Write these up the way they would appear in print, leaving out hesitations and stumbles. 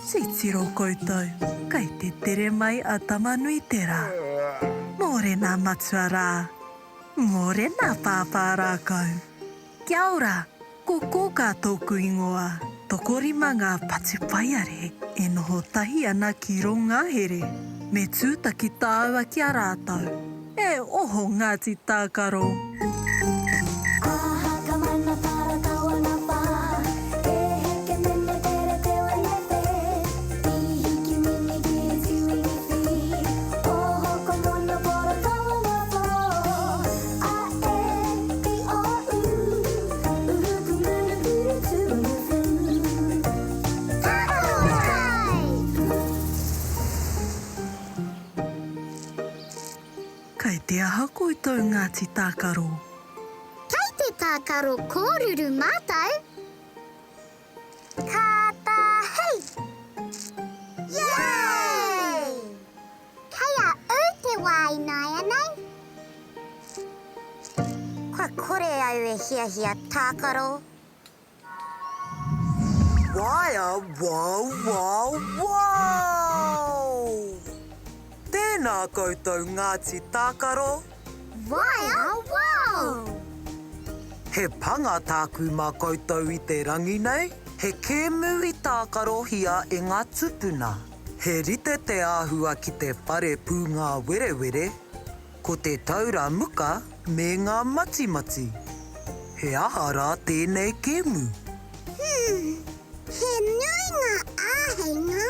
Titiro koutou, kei te tere mai a Tamanuiterā. Mōrena matua rā. Mōrena pāpā rākau. Kia ora, ko Kōkā tōku ingoa. Tokorima ngā patupaiarehe e noho tahi ana ki rō ngahere. Me tūtaki tāua ki a rātou. E oho Ngāti Tākaro! Kei te aha koutou Ngāti Tākaro? Kei te tākaro kōruru mātou. Kātahi! Yay! Kei a au te wā ināianei. Kua kore au e hiahia tākaro. Waea wow wow wow! Tēnā koutou Ngāti Tākaro! Waea wow! He panga tāku mā koutou i te rangi nei, he kēmu i tākarohia e ngā tupuna. He rite te āhua ki te whare pūngāwerewere, ko te taura muka me ngā matimati. He aha rā tēnei kēmu? Hmm, he nui ngā āheinga.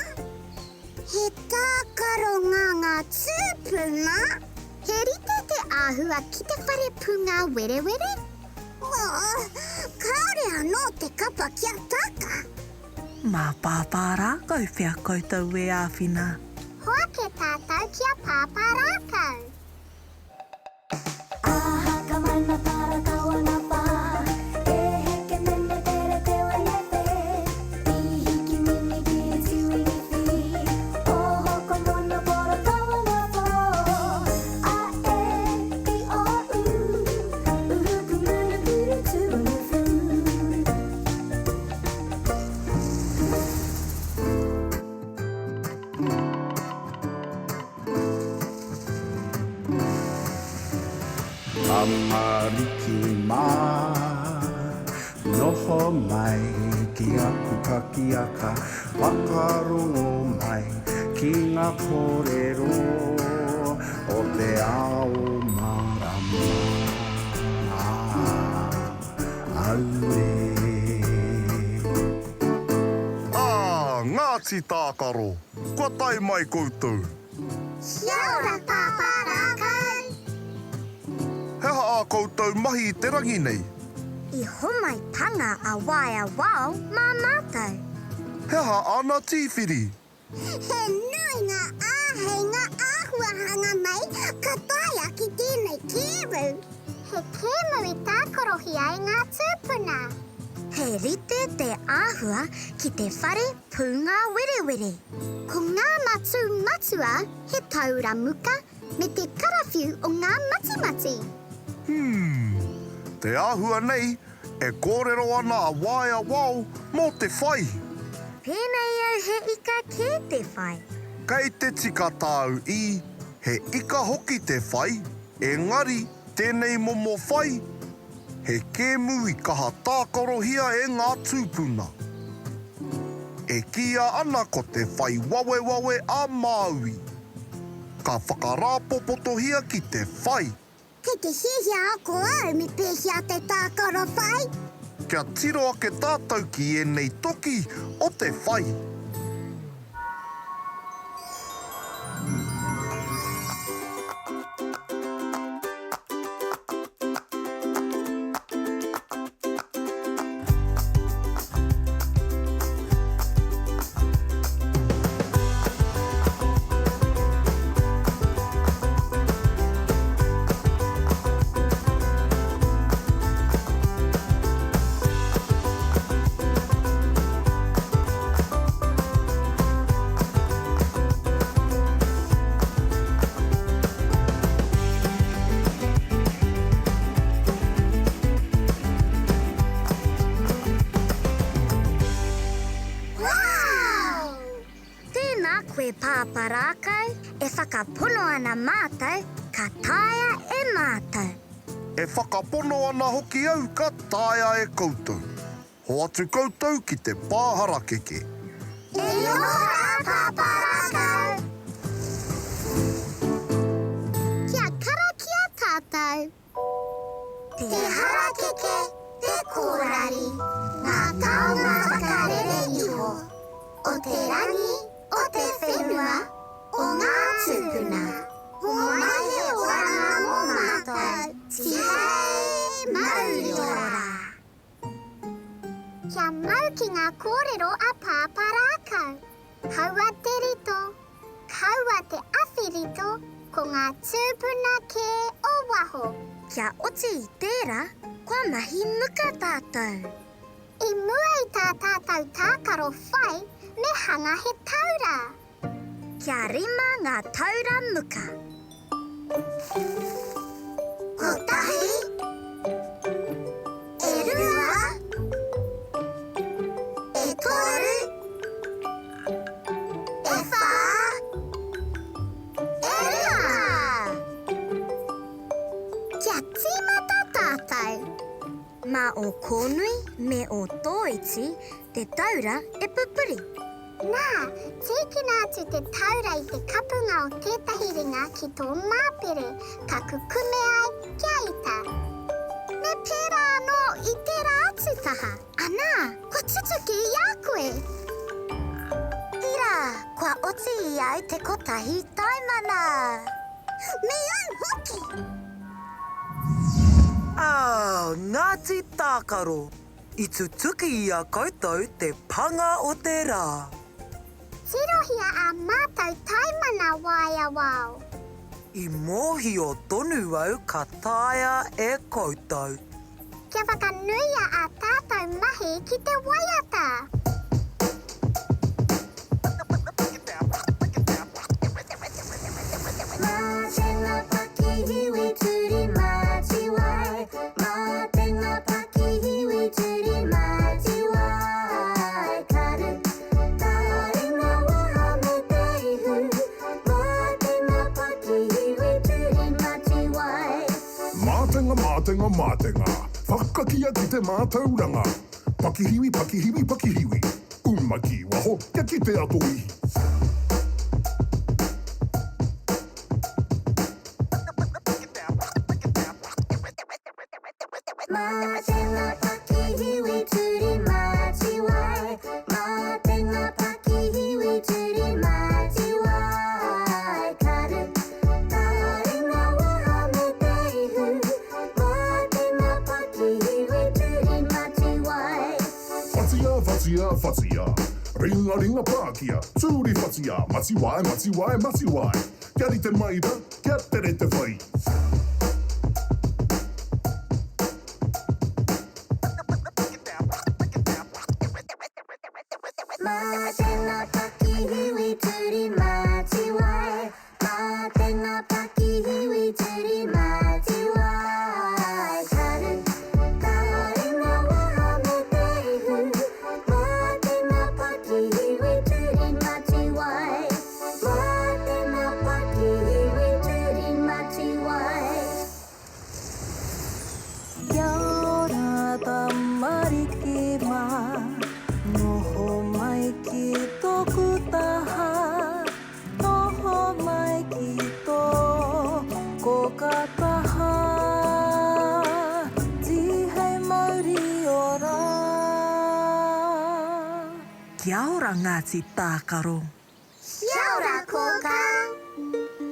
He tākaro ngā ngā tūpuna. He rite te āhua ki te whare pūngāwerewere? Oh, kāore anō te kapa kia taka. Mā Pāpā Rākau pea koutou e āwhina. Hoake tātou ki a Pāpā Rākau. Tamariki mā, noho mai ki aku pakiaka, whakarongo mai ki ngā kōrero o te ao mārama. Auē. Ā, Ngāti Tākaro, kua tae mai koutou. Kia ora Pāpā Rākau! He aha ā koutou mahi i te rangi nei? I homai panga a Waea Wao mā mātou. He aha āna tīwhiri? He nui ngā āheinga āhuahanga nei ka taea ki tēnei kēmu. He kēmu i tākarohia e ngā tūpuna. He rite te āhua ki te whare pūngāwerewere. Ko ngā matū matua he taura muka me te karawhiu o ngā matimati. Hmm. Te āhua nei, e kōrero ana a Waea Wao mō te whai. Pēnei au he ika kē te whai. Kei te tika tāu i, he ika hoki te whai, engari tēnei momo whai, he kēmu i kaha tākarohia e ngā tūpuna. E kīia ana ko te whai wawewawe a Māui. Ka whakarāpopotohia ki te whai. Kei te hiahia ako au me pēhea te tākaro whai. Kia tiro ake tātou ki ēnei toki o te whai. koe Pāpā Rākau, e whakapono ana mātou ka taea e mātou. E whakapono ana hoki au ka taea e koutou. Hoatu koutou ki te pā harakeke. E noho rā Pāpā Rākau! Kia karakia tātou. Te harakeke, te kōrari, ngā taonga whakarere iho, o te rangi, o te whenua, o ngā tūpuna. Homai he oranga mō mātou, tihei mauri ora! Kia mau ki ngā kōrero a Pāpā Rākau. Kaua te rito, kaua te awhi rito, ko ngā tūpuna kē o waho. Kia oti i tērā, kua mahi muka tātou. I mua i tā tātou tākaro whai, me hanga he taura. Kia rima ngā taura muka. Kotahi, e rua, e toru, e whā, e rima! Kia tīmata tātou. Mā ō kōnui me ō tōiti te taura e pupuri. Nā, tīkina atu te taura i te kapunga o tētahi ringa ki tō māpere, ka kukume ai kia ita. Me pērā anō i tērā atu taha. Anā, kua tutuki i a koe! Ira, kua oti i au te kotahi taimana! Me au hoki! Ā, Ngāti Tākaro! I tutuki i a koutou te panga o te rā. Tirohia ā mātou taimana waea wao. I mōhio tonu au ka taea e koutou. Kia whakanuia ā tātou mahi ki te waiata. Mā te ngā pakihiwi turi mātiwai, mā te ngā pakihiwi turi mātiwai, karu, taringa waha me te ihu, mā te ngā pakihiwi turi mātiwai. Mātenga, mātenga, mātenga, whakakia ki te mātauranga, pakihiwi, pakihiwi, pakihiwi. Uma ki waho, kia kitea to ihi. Mā te ngā pakihiwi turi mātiwai, Mā te ngā pakihiwi turi mātiwai, Karu, taringa waha me te ihu, Mā te ngā pakihiwi turi mātiwai. Whatia, whatia, whatia. Ringa, ringa pākia. Tūri whatia. Matiwae, matiwae, matiwae. Kia rite mai ra, kia tere te whai. Mā te ngā pakihiwi turi matiwae, Mā te ngā pakihiwi turi mātiwai, Karu, taringa waha me te ihu, Mā te ngā pakihiwi turi mātiwai, Mā te ngā pakihiwi turi mātiwai. Kia ora tamariki mā, noho mai ki tōku taha. Noho mai ki tō koka taha, Tihei mauri ora. Kia ora Ngāti Tākaro. Kia ora Kōkā.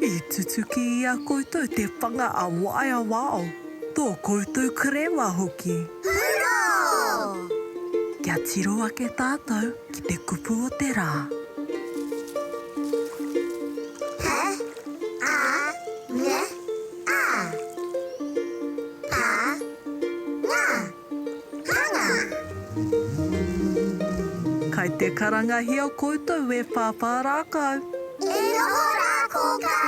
I tutuki i a koutou te whanga a Waea Wao, tō koutou karewa hoki. Hurā! Kia tiro ake tātou ki te kupu o te rā. P, A, N, A. Pa, nga, hanga. Kai te karangahia koutou e Pāpā Rākau. E noho rā Kōkā.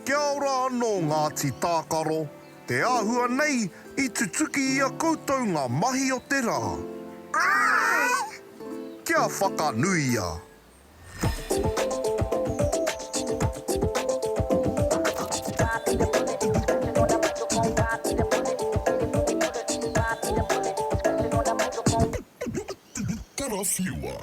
Kia ora anō Ngāti Tākaro, Te āhua nei i tutuki i a koutou ngā mahi o te rā. Āe! Kia whakanuia! Karawhiua!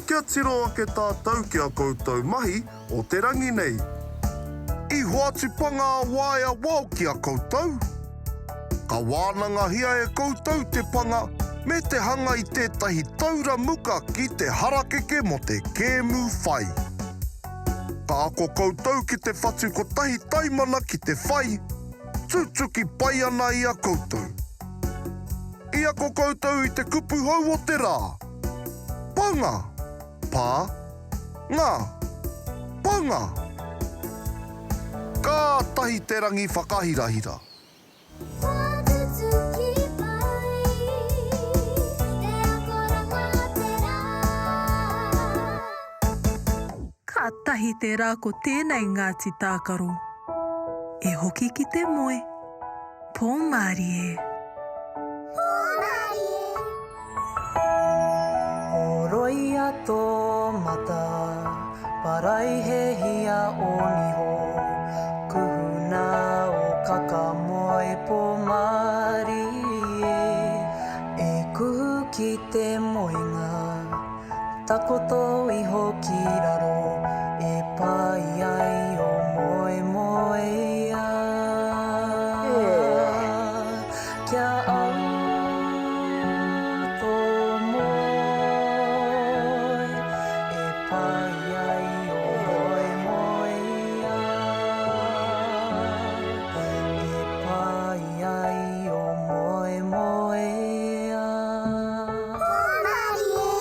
Kia tiro ake tātou ki a koutou mahi o te rangi nei. I hoatu panga a Waea Wao ki a koutou? Ka wānangahia e koutou te panga me te hanga i tētahi taura muka ki te harakeke mō te kēmu whai. Ka ako koutou ki te whatu kotahi taimana ki te whai, tutuki pai ana i a koutou. I ako koutou i te kupu hou o te rā. Panga! Pā! Ngā! Panga! Kātahi te rangi whakahirahira. Kua tutuki pai te akoranga o te rā. Kātahi te rā ko tēnei Ngāti Tākaro. E hoki ki te moe. Pōmārie. Pōmārie. Horoia tō mata, paraihehia ō niho, kuhuna ō kakamoe pōmārie, e kuhu ki te moenga. Takoto iho ki raro e pai ai o moemoeā. Kia au tō moe e pai ai o moemoeā. E pai ai o moemoeā. Hōmarie!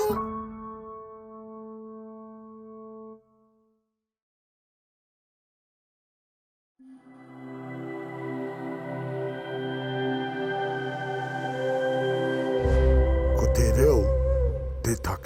Ko te reo te take.